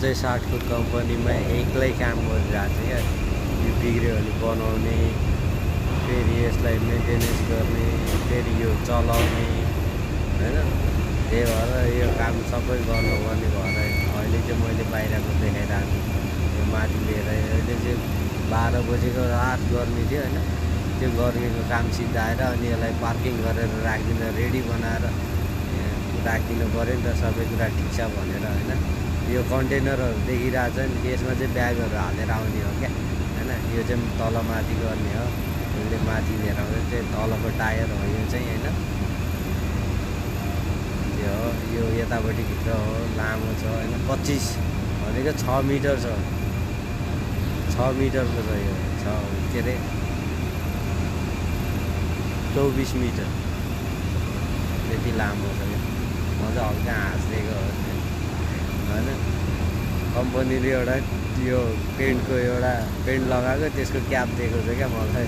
चाहिँ 60 को कम्पनीमा एक्लै काम गरिरहेको छु क्या। यो बिग्रियो भने बनाउने, फेरि यसलाई मेन्टेनेन्स गर्ने, फेरि यो चलाउने हैन। त्यही भएर यो काम सबै गर्नुपर्ने भएर अहिले चाहिँ मैले बाहिरको देखाइरहेको छु। यो माथि लिएर अहिले चाहिँ 12 बजेको रात गर्मी थियो हैन। त्यो गर्मीको काम सिद्धाएर अनि यसलाई पार्किङ गरेर राखिदिन, रेडी बनाएर राखिदिनु पऱ्यो नि त, सबै कुरा ठिक छ भनेर हैन। यो कन्टेनरहरू देखिरहेको छ नि, यसमा चाहिँ ब्यागहरू हालेर आउने हो क्या हैन। यो चाहिँ तल माथि गर्ने हो, यसले माथि लिएर आउँछ। चाहिँ तलको टायर हो यो चाहिँ हैन। त्यो हो, यो यतापट्टि भित्र हो, लामो छ हैन। 25 भनेको 6 मिटर छ, 6 मिटरको छ यो, के अरे 24 मिटर त्यति लामो छ यो। म चाहिँ हल्का हाँसिदिएको हो होइन। कम्पनीले एउटा यो पेन्टको एउटा पेन्ट लगाएको, त्यसको क्याप दिएको छ क्या मलाई।